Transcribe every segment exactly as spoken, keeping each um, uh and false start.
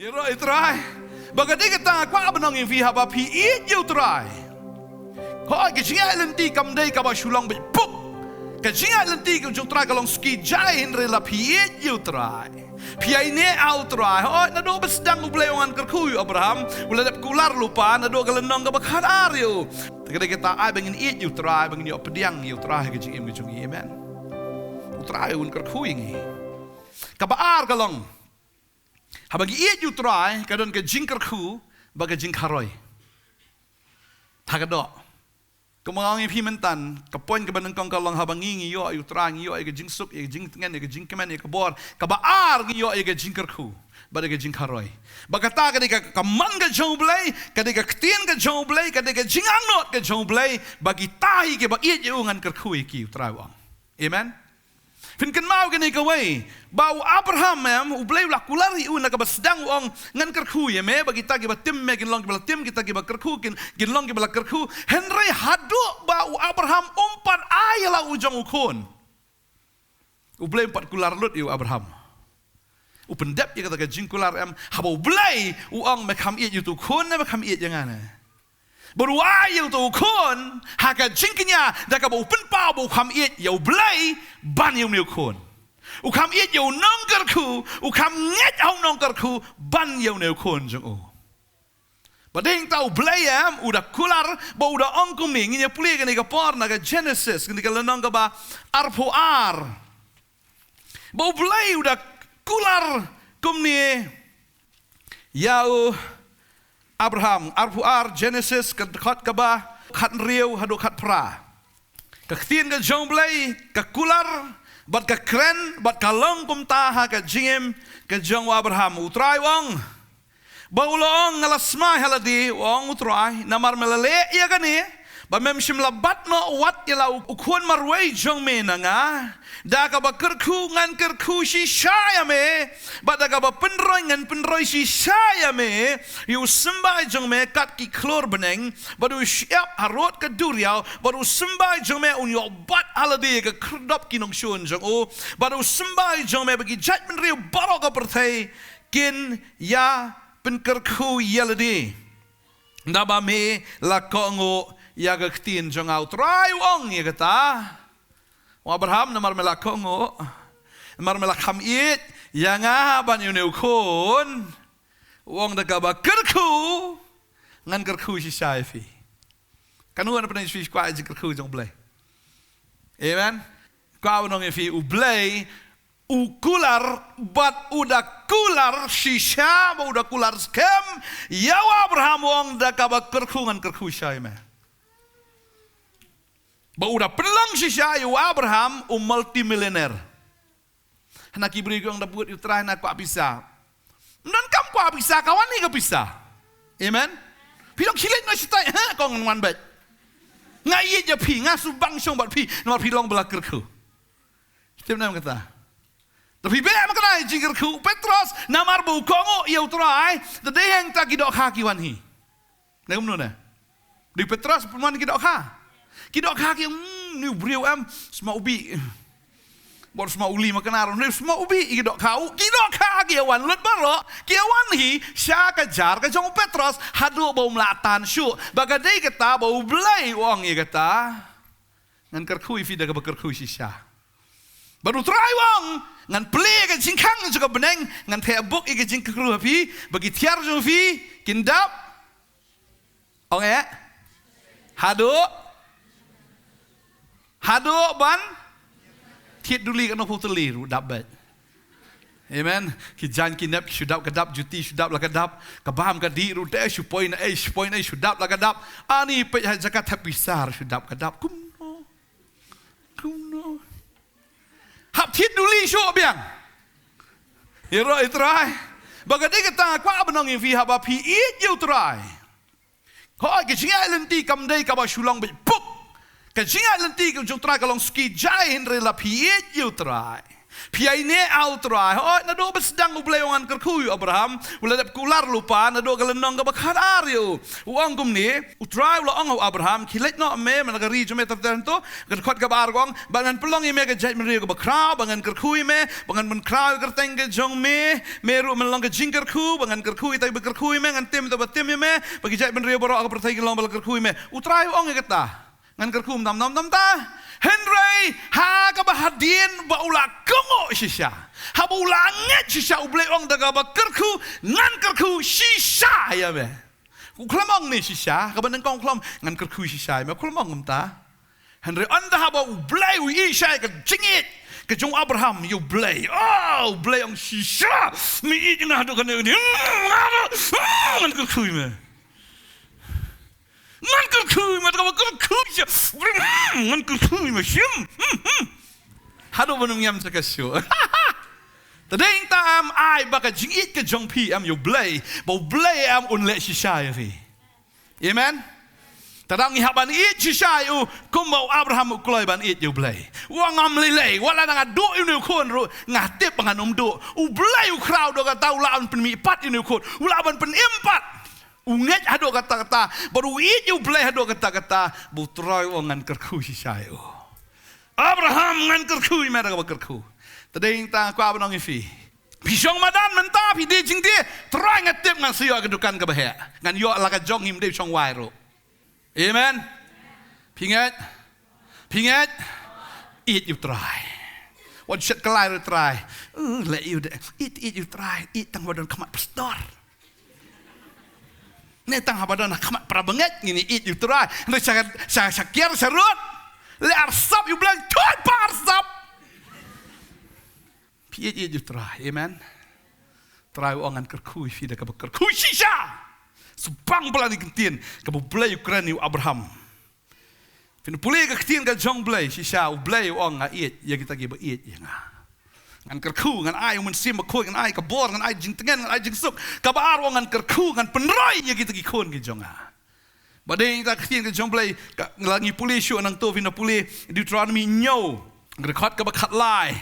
Ïaroh ïa u Trai. Ba ka dei kata nga kwah ban ong ïa phi, haba phi ïeit ïa u Trai, hooid, ka jingïaid lynti kam dei kaba shu long beit puk. Ka jingïaid lynti ka jong u Trai ka long suk ïa jai, hynrei la phi ïeit ïa u Trai, phi ïaineh ïa u Trai. Hooid, naduh ba sdang U Blei u ong ngan kyrkhu ïa u Abraham, u la dep kular lypa naduh ka lynnong kaba khatar ïa u. Te ka dei kata, ai ba ngin ïeit ïa u Trai, ba ngin ïoh pdiang ïa u Trai ha ka jingim ka jong ngi. Amen. U Trai un kyrkhu ïa ngi. Kaba ar ka long, haba ngi ïeit ïa u Trai, ka don ka jingkyrkhu bad ka jingkharoi ha ka doh. Kumba nga ong ïa phi mynta, ka point kaba nyngkong ka long, haba ngi, ngi ïoh ïa u Trai, ngi ïoh ïa ka jingsuk, ïa ka jingtngen, ïa ka jingkmen, ïa ka bor. Kaba ar, ngi ïoh ïa ka jingkyrkhu bad ïa ka jingkharoi. Bad kata ka dei ka, ka command ka jong U Blei, ka dei ka ktien ka jong U Blei, ka dei ka jingangnud ka jong U Blei, ba kita hi kiba ïeit ïa u ngan kyrkhu ïa ki, u Trai u ong. Amen. Phin kynmaw kane kawei, ba u Abraham, em, U Blei u la kular ïa u na kaba sdang, u ong ngan kyrkhu ïa me, ba kita kiba tim me kin long kiba la tim, kita kiba kyrkhu kin, kin long kiba la kyrkhu. Hynrei haduh ba u Abraham um pat ai ïa la u jong u khun, U Blei um pat kular lut ïa u Abraham. U pyndep ïa kata ka jingkular, em, haba U Blei u ong, me kham ïeit ïa uto u khun ne me kham ïeit ïa nga ne? Bad u ai ïa uto u khun ha ka jingkñia, da kaba u pynpaw ba u kham ïeit ïa U Blei ban ïa une u khun. U kham ïeit ïa u nongkyrkhu, u kham ngeit ha u nongkyrkhu ban ïa une u khun jong u. Bad dei hangta U Blei, em, u da kular, ba u da ong kumne, ngin ïa pule kane ka por na ka Genesis, kane ka lynnong kaba arphew ar. Ba U Blei u da kular kumne ïa u Abraham, arphew ar, Genesis, ka dkhot kaba khathynriew haduh khatphra. Ka ktien ka jong U Blei ka kular bad ka kren bad ka long kumta ha ka jingim ka jong u Abraham. U Trai u ong, ba u la ong, nga la smai ha lade, u ong u Trai, namar me la leh ïa kane, ba mem shym la bat noh wat ïa la u, u khun marwei jong me na nga. Da kaba kyrkhu ngan kyrkhu shisha ïa me, bad da kaba pynroi ngan pynroi shisha ïa me, ïa u symbai jong me kat ki khlur bneng, bad u shyiap harud ka duriaw, bad u symbai jong me un ïoh bat ha lade ka khyrdop ki nongshun jong u, bad u symbai jong me ba ki jaitbynriew baroh ka pyrthei kin ïa pynkyrkhu ïa lade. Naba me la kohnguh ïa ka ktien jong nga, u Trai u ong ïa kata. U Abraham, namar me la kohnguh, namar me la kham ïeit ïa nga ban ïa une u khun, u ong, da kaba kyrkhu ngan kyrkhu shisha ïa phi. Kano na pdeng phi kwah ïa ka jingkyrkhu jong U Blei? Amen. Kwah ban ong ïa phi, U Blei u kular bad u da kular shisha, bad u da kular skhem ïa u Abraham, u ong, da kaba kyrkhu ngan kyrkhu shisha ïa me. Bad u da pynlong shisha ïa u Abraham u multimillionaire. Hana ki briew ki ong, da bud ïa u Trai, hana kwah pisa. Ym don kam kwah pisa, ka wan hi ka pisa. Amen. Phi long khie leit noh shatai, ha, ka ong ngan wan beit. Nga ïeit ïa phi, nga shu bang shong bad phi, namar phi long ba la kyrkhu. Tip ne em kata? Da phi beh ma kane ka jingkyrkhu, u Petros, namar ba u kohnguh ïa u Trai, da dei hangta ki dohkha ki wan hi. Ne kumno ne? Dei u Petros u pynwan ki dohkha. Ki dohkha ki, hmm, une u briew em, sma u bih. Bad sma u li ma kane ruh, une sma u bih, ki dohkha, u, ki dohkha ki ïa wan lut baroh, ki ïa wan hi sha ka jar ka jong u Petros, haduh ba um lah tan shuh. Ba ka dei kata ba U Blei u ong ïa kata. Ngan kyrkhu ïa phi da kaba kyrkhu shisha. Bad u Trai u ong, ngan plie ïa ka jingkhang jong ka bneng, ngan theh buk ïa ka jingkyrkhu ha phi, ba ki tiar jong phi kin dap. Ong eh? Haduh, haduh ban thied duli, ka nongpyntuli ruh dap beit. Amen. Ki jaiñ ki nep ki shu dap ka dap, juti shu dap la ka dap, ka bam ka dih ruh te shu poi na ei, shu poi na ei, shu dap la ka dap. Ani peit ha jaka thep pisa ruh shu dap ka dap. Kumno? Kumno? Hap thied duli shuh biang. Ïaroh ïa u Trai. Ba ka dei kata nga kwah ban ong ïa phi, haba phi ïeit ïa u Trai, hooid, ka jingïaid lynti kam dei kaba shu long beit puk. Ka jingïaid lynti ka jong u Trai ka long suk ïa jai, hynrei la phi ïeit ïa u Trai, Phi ïaineh ha u Trai. Hooid, naduh ba sdang u Blei u ong ngan kyrkhu ïa u Abraham, u la dep kular lypa naduh ka lynnong kaba khatar ïa u. U ong kumne, u Trai u la ong ha u Abraham, khie leit noh me na ka ri jong me ter ter. Hangto ka dkhot kaba ar ka ong, bad ngan pynlong ïa me ka jaitbynriew kaba khraw, bad ngan kyrkhu ïa me, bad ngan pynkhraw ïa ka kyrteng ka jong me. Me ruh men long ka jingkyrkhu, bad ngan kyrkhu ïa kita kiba kyrkhu ïa me, ngan tim ïa kita ba tim ïa me, bad ki jaitbynriew baroh ha ka pyrthei kin long bad la kyrkhu ïa me. U Trai u ong ïa kata. Ngan kyrkhu ym tam tam tam ta. Hynrei ha kaba hadien ba u la kohnguh shisha, haba u la ngeit shisha, u Blei u ong da kaba kyrkhu, ngan kyrkhu shisha ïa me. U khlem ong ne shisha, kaba nyngkong u khlem ong ngan kyrkhu shisha ïa me, u khlem ong kumta. Hynrei ynda haba u Blei u ïeit shisha ïa ka jingïeit ka jong u Abraham ïa u Blei. Oh, u Blei u ong shisha, me ïeit ïa nga haduh kane kane. Ngan kyrkhu ïa me. Ngan kyrkhu ïa me, kaba kyrkhu ïa. Ngan kyrkhu ïa me, shim. Hmm, hmm. Haduh ban ym ñiam sa ka shuh. Te dei tang em ai ba ka jingïeit ka jong phi em ïa u Blei, ba u Blei em un leh shisha ïa phi. Amen. Te dang ngi hap ban ïeit shisha ïa u, kumba u Abraham u kloi ban ïeit ïa u Blei. Wat ngam lei lei, wat la dang nga duh ïa une u khun ruh, nga tip ba ngan ym duh. U Blei u khraw da kata, u lah ban pynmihpat ïa une u khun, u lah ban pynim pat. U ngeit haduh katta katta, bad u ïeit ïa u Blei haduh katta katta, ba u Trai u ong ngan kyrkhu shisha ïa u. Abraham, ngan kyrkhu ïa me da kaba kyrkhu. Te dei tang nga kwah ban ong ïa phi, phi shong madan mynta, phi die jingdie, Trai nga tip ngan sa ïoh ka dukan kaba heh. Ngan ïoh la ka jong, ngim dei shong wai ruh. Amen. Phi ngeit? Phi ngeit? Ïeit ïa u Trai. Wat shet kyllai ruh Trai. Uh, leh ïa u de. Ïeit, ïeit ïa u Trai. Ïeit tang ba don khmat pastor. Ne tang haba don khmat para bangeit ngin ïeit ïa u Trai. Ne sha, sha, sha kiar sha rud. Leh arsap ïa u Blei, tuid ba arsap. Phi ïeit, ïeit ïa u Trai. Amen. Trai u ong ngan kyrkhu ïa phi da kaba kyrkhu shisha. Shu bang palat ïa ka ktien kaba u Blei u kren ïa u Abraham. Phin pule ka ktien ka jong u Blei shisha, u Blei u ong nga ïeit ïa kita kiba ïeit ïa nga. Ngan kyrkhu, ngan ai u Mynsiem Bakhuid, ngan ai ka bor, ngan ai jingtngen, ngan ai jingsuk. Kaba ar u ong ngan kyrkhu, ngan pynroi ïa kita ki khun ki jong nga. Ba dei ta ka ktien ka jong u Blei, ka, la ngi pule shuh nangto, phin pule Deuteronomy hynñiew, dkhot kaba khatlai.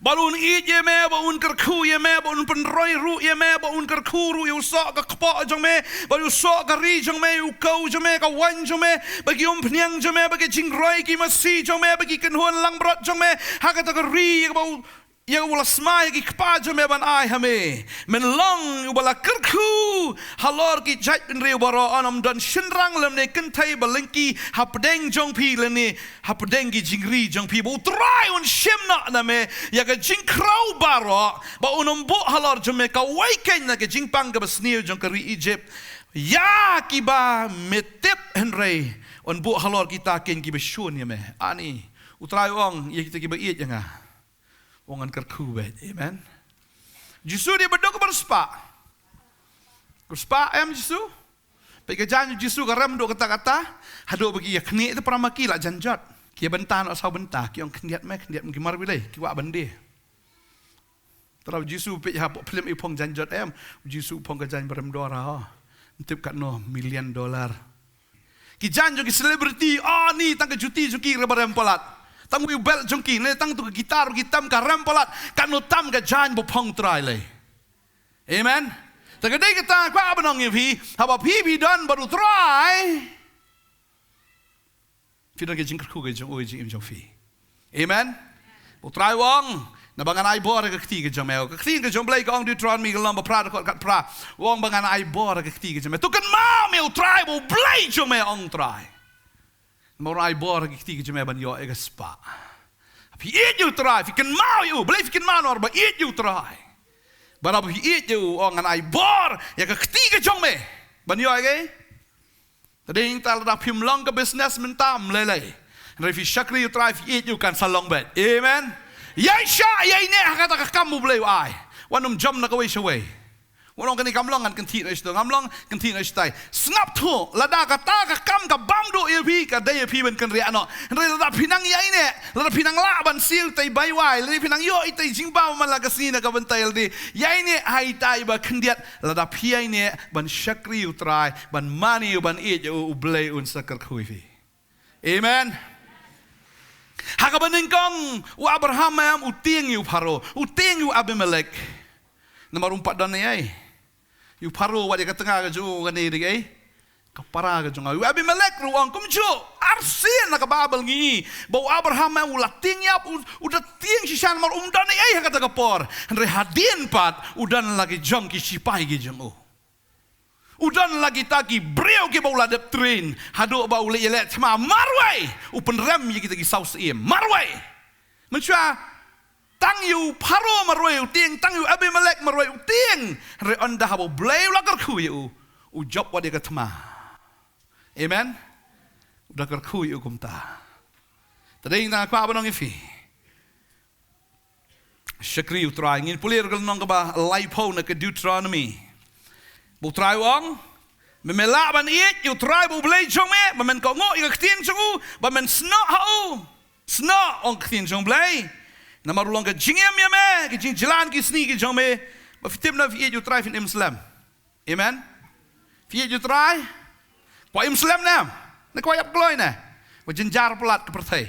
Ba un ïeit ïa me, ba un kyrkhu ïa me, ba un pynroi ruh ïa me, ba un kyrkhu ruh ïa u soh ka kpoh jong me, bad ïa u soh ka ri jong me, ïa u kew jong me, ka waiñ jong me, bad ki umphniang jong me, bad ki jingroi ki masi jong me, bad ki kynhun langbrot jong me, ha kata ka ri ïa kaba u, ïa kaba u la smai ïa ki kpa jong me ban ai ha me. Men long uba la kyrkhu halor ki jaitbynriew baroh, yn ym don shynrang lymne kynthei ba lyngkhi hapdeng jong phi lane hapdeng ki jingri jong phi, ba u Trai un shim noh na me ïa ka jingkhraw baroh, ba un ym buh halor jong me kawei keiñ na ka jingpang kaba sniew jong ka ri Ijipt ïa kiba me tip, hynrei un buh halor kita keiñ kiba shun ïa me. Ani, u Trai u ong ïa kita kiba ïeit ïa nga, u ong ngan kyrkhu beit. Amen. Jisu dei ba duk kaba riewspah. Kaba riewspah em Jisu. Peit ka jaiñ Jisu ka rem duh katta katta, haduh ba ki ïa khnieh te para ma ki la jan jot. Ki ïa bynta noh saw bynta, ki ong khyndiat me, khyndiat me, ki mar wilei, ki wah ban die. Te u Jisu peit ha pdeng phlim, i phong jaiñ jot em, u Jisu phong ka jaiñ ba rem dor ha. Ym tip katno million dollar. Ki jaiñ jong ki celebrity, ani tang ka juti jong ki re ba rem palat. Tang u belt jong ki, ne tang tu ka guitar ki tam ka rem palat, katno tam ka jaiñ ba phong Trai lei. Amen. Te ka dei kata kwah ban ong ïa phi, haba phi phi don bad u Trai, phi don ka jingkyrkhu ka jong u ïa ka jingim jong phi. Amen. U Trai u ong, naba ngan ai bor ha ka kti ka jong me. Ka ktien ka jong u Blei ka ong, Deuteronomy ka lynnong ba phra dkhot khatphra. U ong ba ngan ai bor ha ka kti ka jong me. To kynmaw me ïa u Trai, ba u Blei jong me, ong u Trai. Namar un ai bor ha ka kti ka jong me ban ïoh ïa ka spah. Phi ïeit ïa u Trai, phi kynmaw ïa u, balei phi kynmaw, namar ba ïeit ïa u Trai. Bad haba phi ïeit ïa u, u ong ngan ai bor ïa ka kti ka jong me ban ïoh ïa ka. Te dei ta lada phim long ka business mynta ym lei lei. Hynrei phi shakri u Trai, phi ïeit ïa u, kan sa long beit. Amen. Ïaishah ïaineh ha kata ka kam u Blei u ai. Wat nym jam na kawei shawei. Wat ong kane kam long ngan kynthih noh shato, ngam long kynthih noh shatai. Sngap thuh, lada kata ka kam ka bam duh ïa phi, ka dei ïa phi ban kynriah noh. Hynrei lada phi nang ïaineh, lada phi nang lah ban siew tei bai wai, lada phi nang ïoh itei jingbam man la ka sngi na ka bynta ïalade, ïaineh ha itai ba khyndiat, lada phi ïaineh ban shakri u Trai, ban mane u, ban ïeit ïa u, u Blei un sa kyrkhu ïa phi. Amen. Ha kaba nyngkong, u Abraham em u tieng ïa u Pharaoh, u tieng ïa u Abimelek. Namar um pat don ei ei. Ïa u Pharaoh wat ïa ka tnga ka jong u, kane dei ei, ka para ka jong u. Ïa u Abimelek ruh u ong kumjuh. Arsien na ka Baibl ngi i ba u Abraham em u la tieng ïap, u, u da tieng shisha namar um don ei ei ha kata ka por. Hynrei hadien pat u don la ki jong ki shipai ki jong u. U don la kita ki briew kiba u la dep train haduh ba u leit ïaleh thma marwei, u pynrem ïa kita ki saw syiem marwei. Mynshuwa tang ïa u Pharaoh marwei u tieng, tang ïa u Abimelek marwei u tieng. Hynrei ynda haba u Blei u la kyrkhu ïa u, u jop wat ïa ka thma. Amen. U da kyrkhu ïa u kumta. Te dei nga kwah ban ong ïa phi, shakri U Trai. Ngin pule ruh ka lynnong kaba laiphew na ka Deuteronomy. Ba U Trai u ong, me, me lah ban ïeit ïa U Trai ba U Blei jong me, ba men kohnguh ïa ka ktien jong u, ba men snoh ha u. Snoh, ong ka ktien jong U Blei. Namar u long ka jingim ïa me, ka jingjlan ki sngi ki jong me. Ba phi tip, ynda phi ïeit ïa U Trai phin im slem. Amen. Phi ïeit ïa U Trai? Kwah im slem ne em? Ne kwah ïap kloi ne? Ba jynjar palat ka pyrthei.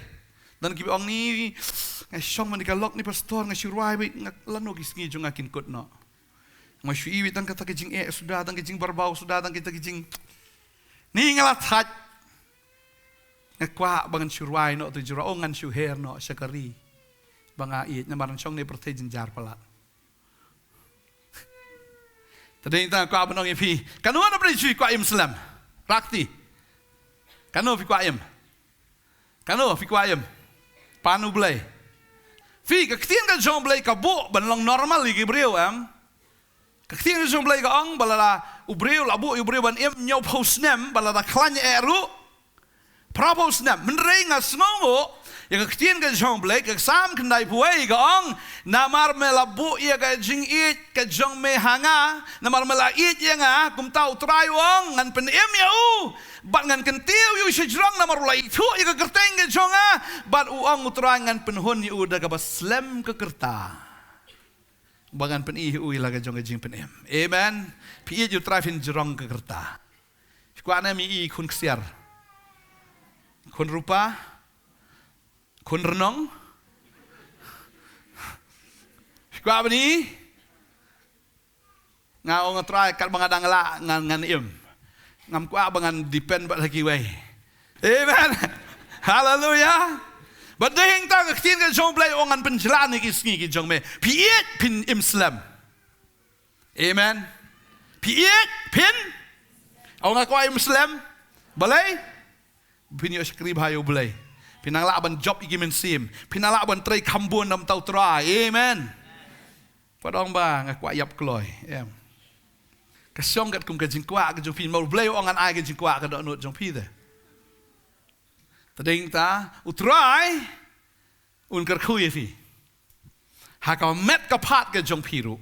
Don kiba ong ni, nga shong man ka lok ni pastor, nga shu rwai beit, nga lano ki sngi jong nga kin kut noh. Nga shu ïeit tang kata ka jingeh suda, tang ka jingbarbaw suda, tang kata ka jing. Ni nga la thait. Nga kwah ba ngan shu rwai noh tu jrong, oh ngan shu her noh sha ka ri ba nga ïeit, namar ngan shong ne pyrthei jynjar palat. Te dei tang kwah ban ong ïa phi. Kano na phi kwah im slem? Rakti. Kano phi kwah im? Kano phi kwah im? Pan U Blei. Phi, ka ktien ka jong U Blei ka buh ban long normal ïa ki briew em. Ka ktien ka jong U Blei ka ong ba lada u briew la buh ïa u briew ban im hynñiewphew snem, ba lada khlaiñ eh ruh phra phew snem. Hynrei nga sngewnguh ïa ka ktien ka jong U Blei, ka Salm khyndaiphew wei ka ong, namar me la buh ïa ka jingïeit ka jong me ha nga, namar me la ïeit ïa nga, kumta U Trai u ong, ngan pynim ïa u bad ngan kyntiew ïa u sha jrong, namar u la ithuh ïa ka kyrteng ka jong nga. Bad u ong U Trai, ngan pynhun ïa u da kaba slem ka rta, ba ngan pyni ïa u ïa la ka jong ka jingpynim. Amen. Phi ïeit ïa U Trai phin jrong ka rta. Phi kwah ne em i khun ksiar, khun rupa, khun rnong? Phi kwah ban i? Nga ong, Trai, katba nga dang lah ngan, ngan im. Ngam kwah ba ngan depend bad ha kiwei. Amen. Haleluya. Bad dei hangta ka ktien ka jong U Blei ong, ngan pynjlan ïa ki sngi ki jong me. Phi ïeit phin im slem? Amen. Phi ïeit phin? Ong, nga kwah im slem. Balei? Phin ïoh shakri bha ïa U Blei. Phin nang lah ban jop ïa ki mynsiem. Phin nang lah ban trei kham bun na ka bynta U Trai. Amen. Pat ong ba nga kwah ïap kloi. Em. Ka shong katkum ka jingkwah ka jong phi, namar U Blei u ong, ngan ai ka jingkwah ka dohnud jong phi te. Te dei hangta U Trai un kyrkhu ïa phi ha ka met ka phad ka jong phi ruh.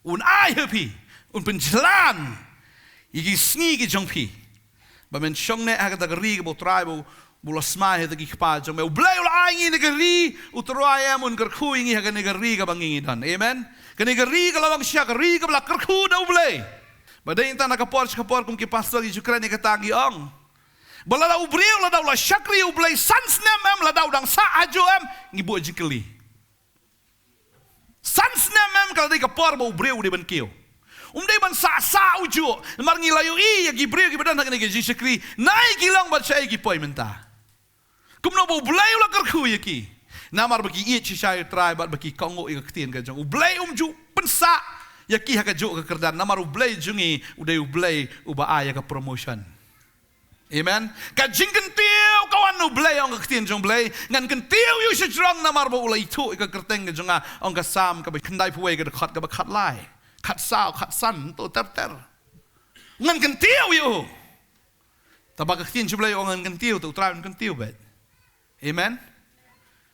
Un ai ha phi, un pynjlan ïa ki sngi ki jong phi, ba men shong ne ha kata ka ri kaba U Trai ba u, ba u la smai ha kata ki kpa jong me. U Blei u la ai ngi na ka ri, U Trai em, un kyrkhu ïa ngi ha kane ka ri kaba ngi ngi don. Amen. Kane ka ri ka la long shisha ka ri kaba la kyrkhu da U Blei. Ba dei hangta na ka por sha ka por, kum ki pastor ki ju kren ïa kata, ngi ong ba lada u briew, lada u la shakri U Blei san snem em, lada u dang sah hajuh em, ngi buh jingkylli. San snem em, ka la dei ka por ba u briew u dei ban kiew. Um dei ban sah sah hajuh. Namar ngi la ïohi ïa ki briew kiba don ha kane ka jingshakri, naei ki long bad shaei ki poi mynta. Kumno ba U Blei u la kyrkhu ïa ki? Namar ba ki ïeit shisha ïa U Trai bad ba ki kohnguh ïa ka ktien ka jong U Blei. Um ju pynsah ïa ki ha kajuh ka kyrdan, namar U Blei jong ngi u dei U Blei uba ai ïa ka promotion. Amen. Ka jingkyntiew ka wan na U Blei, ong ka ktien jong U Blei. Ngan kyntiew ïa u sha jrong namar ba u la ithuh ïa ka kyrteng ka jong nga, ong ka Salm kaba khyndaiphew wei, ka dkhot kaba khatlai, khatsaw, khatsan, to ter ter. Ngan kyntiew ïa u. Te ba ka ktien jong U Blei ong ngan kyntiew, te U Trai un kyntiew beit. Amen.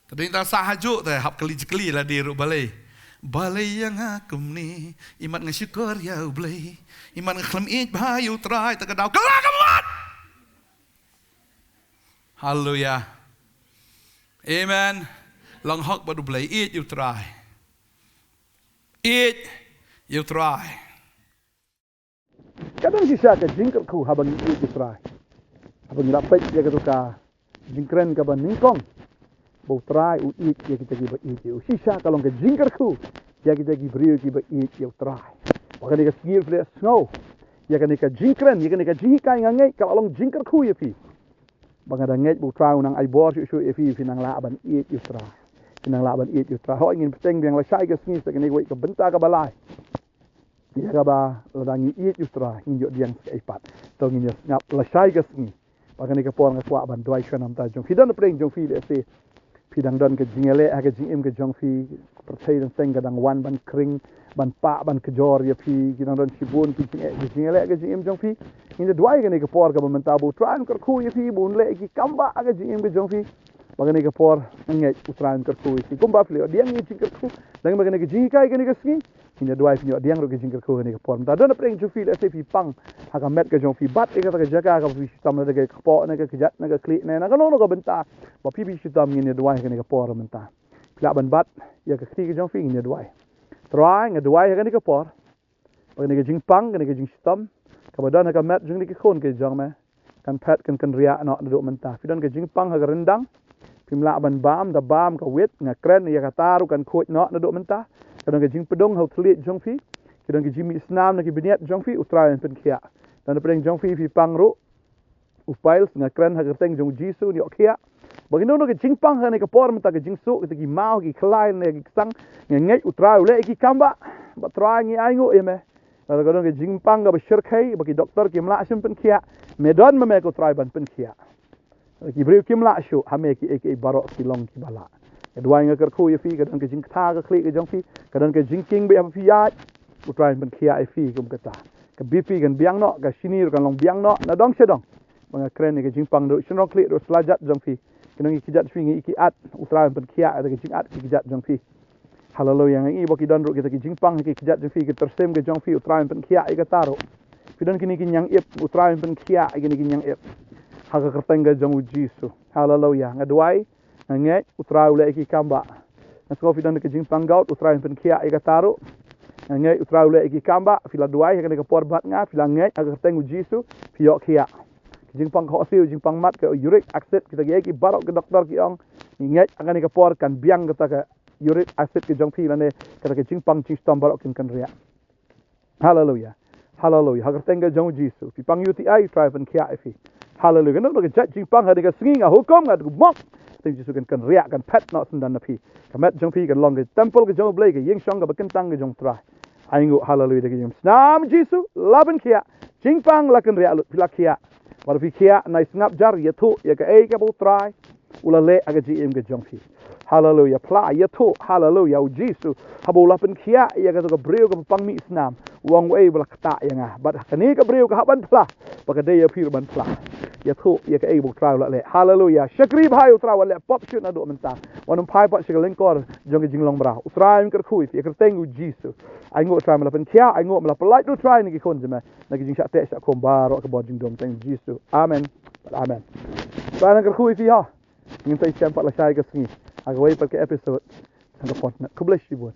Te dei hangta sah hajuh te hap kylli jingkylli lade ruh balei. Balei ïa nga kumne, imat nga shukor ïa U Blei, imat nga khlem ïeit bha ïa U Trai, te ka daw kylla ka mut. Haleluya. Amen. Long hok bad U Blei, ïeit ïa U Trai. Ïeit ïa U Trai. Ka don shisha ka jingkyrkhu haba ngi ïeit ïa U Trai. Haba ngi la peit ïa kato ka jingkren kaba nyngkong, ba U Trai u ïeit ïa kita kiba ïeit ïa u. Shisha ka long ka jingkyrkhu ïa kita ki briew kiba ïeit ïa U Trai. Ba kane ka sngi phi la sngew ïa kane ka jingkren, ïa kane ka jinghikai, nga ngeit ka la long jingkyrkhu ïa phi. Ba nga da ngeit ba U Trai u nang ai bor shuh shuh ïa phi, phi nang lah ban ïeit ïa U Trai. Phi nang lah ban ïeit ïa U Trai. Hooid, ngin bteng biang lashai ka sngi sa kane kawei ka bynta kaba lai. Ïa kaba lada ngi ïeit ïa U Trai, ngin ïoh pdiang sa kaei pat. To ngin ïa sngap lashai ka sngi. Ba kane ka por nga kwah ban duwai shuwa namar jong phi. Don napdeng jong phi lehse phi dang don ka jingïaleh ha ka jingim ka jong phi, pyrthei dang teng ka dang wan ban khring, ban pah, ban kjor ïa phi, ki dang don shibun ki jingeh, ki jingïaleh ha ka jingim jong phi. Ngin ïa duwai kane ka por kaba mynta ba U Trai un kyrkhu ïa phi, ba un leh ki kam ba ha ka jingim ka jong phi. Ba kane ka por nga ngeit U Trai un kyrkhu ïa phi. Kumba phi la ïoh pdiang ïa ka jingkyrkhu, dang ba kane ka jinghikai kane ka sngi, ngin ïa duwai phin ïoh pdiang ruh ka jingkyrkhu kane ka por. Mynta don napdeng jong phi lehse phi pang ha ka met ka jong phi, bat ïa kata ka jaka kaba phi shitom, na ka kpoh, na ka kjat, na ka khlieh, na kano kano ka bynta ba phi phi shitom, ngin ïa duwai kane ka por mynta. Phi lah ban bat ïa ka kti ka jong phi, ngin ïa duwai. Trai, nga duwai ha kane ka por ba kane ka jingpang, kane ka jingshitom kaba don ha ka met jong kine ki khun ki jong me kan phet, kan kynriah noh naduh mynta. Phi don ka jingpang ha ka ryndang, phim lah ban bam, da bam ka wit, nga kren ïa kata ruh kan khuid noh naduh mynta. Ka don ka jingpdung ha u thylliej jong phi, ki don ka jingmih snam na ki bniat jong phi, U Trai un pynkhiah. Don napdeng jong phi phi pang ruh u piles, nga kren ha ka kyrteng jong U Jisu un ïoh khiah. Ba kino kino ka jingpang ha kane ka por mynta, ka jingsuk, kita ki maw, ki khlaiñ, ne ki ksang, nga ngeit U Trai u leh ïa ki kam ba, ba Trai ngi ainguh ïa me. Lada ka don ka jingpang kaba shyrkhei ba ki doktor kim lah shuh pynkhiah, me don ma me ko Trai ban pynkhiah. Ki briew kim lah shuh, ha me kiei kiei baroh ki long kiba lah. Nga duwai, nga kyrkhu ïa phi, ka don ka jingkta ka khlieh ka jong phi, ka don ka jingkieng beit haba phi ïaid, U Trai un pynkhiah ïa phi kum kata. Ka B P kan biang noh, ka shini ruh kan long biang noh, na dong sha dong. Ba nga kren ïa ka jingpang ruh shynrong khlieh ruh sla jait jong phi. Ki nong ïa ki jait phi ngi ïa ki at, U Trai un pynkhiah ïa ka jingat ki jait jong phi. Haleluia. Nga ïohi ba ki don ruh kita ki jingpang ha ki kjat jong phi, ki tyrsim ki jong phi, U Trai un pynkhiah ïa kata ruh. Phi don kine ki ñiang ip, U Trai un pynkhiah ïa kine ki ñiang ip ha ka kyrteng ka jong U Jisu. Haleluia. Nga duwai, nga ngeit U Trai u leh ïa ki kam ba. Nga sngew phi don ki jingpang gout, U Trai un pynkhiah ïa kata ruh. Nga ngeit U Trai u leh ïa ki kam ba. Phi la duwai ha kane ka por bad nga, phi la ngeit ha ka kyrteng U Jisu, phi ïoh khiah. Ki jingpang khohsiew, jingpang mat, ka uric acid, kita kiei kiei baroh ki doktor ki ong, ngi ngeit ha kane ka por kan biang kata ka uric acid ka jong phi lane kata ka jingpang jingshitom baroh kin kynriah. Haleluia. Haleluia. Ha ka kyrteng ka jong U Jisu. Phi pang U T I, Trai pynkhiah ïa phi. Haleluia. Kano kano ka jait jingpang ha kane ka sngi nga hukum, nga duk mok. Kyrteng Jisu kan kynriah, kan phet noh syndon na phi. Ka met jong phi kan long ka temple ka jong U Blei, ka ïingshong kaba kyntang ka jong U Trai. Ainguh, haleluia, da ka jingïasam snam Jisu, la pynkhiah. Jingpang la kynriah lut, phi la khiah. Wat phi khiah, nai sngap jar, ïathuh ïa kaei kaba U Trai u la leh ha ka jingim ka jong phi. Haleluia. Phla, ïathuh, haleluia, U Jisu, haba u la pynkhiah ïa kato ka briew kaba pang mih snam, u ong, uei ba la ktah ïa nga? Bad kane ka briew ka hap ban phla ba ka dei ïa phi ruh ban phla. Ïathuh ïa kaei ba U Trai u la leh. Haleluia. Shakri bha ïa U Trai, wat leh pop shuh naduh mynta. Wat nym phai pat sha ka lyngkor jong ka jinglong mraw. U Trai un kyrkhu ïa phi ha ka kyrteng U Jisu. Ainguh U Trai me la pynkhiah, ainguh me la pyllait U Trai na ki khun jong me na ki jingshah teh shah khum baroh ka bor jingdum, ha ka kyrteng U Jisu. Amen. Amen. U Trai un kyrkhu ïa phi ha. Ngin sa ïashem pat lashai ka sngi ha kawei pat ka episode. Tang ka por na. Khublei shibun.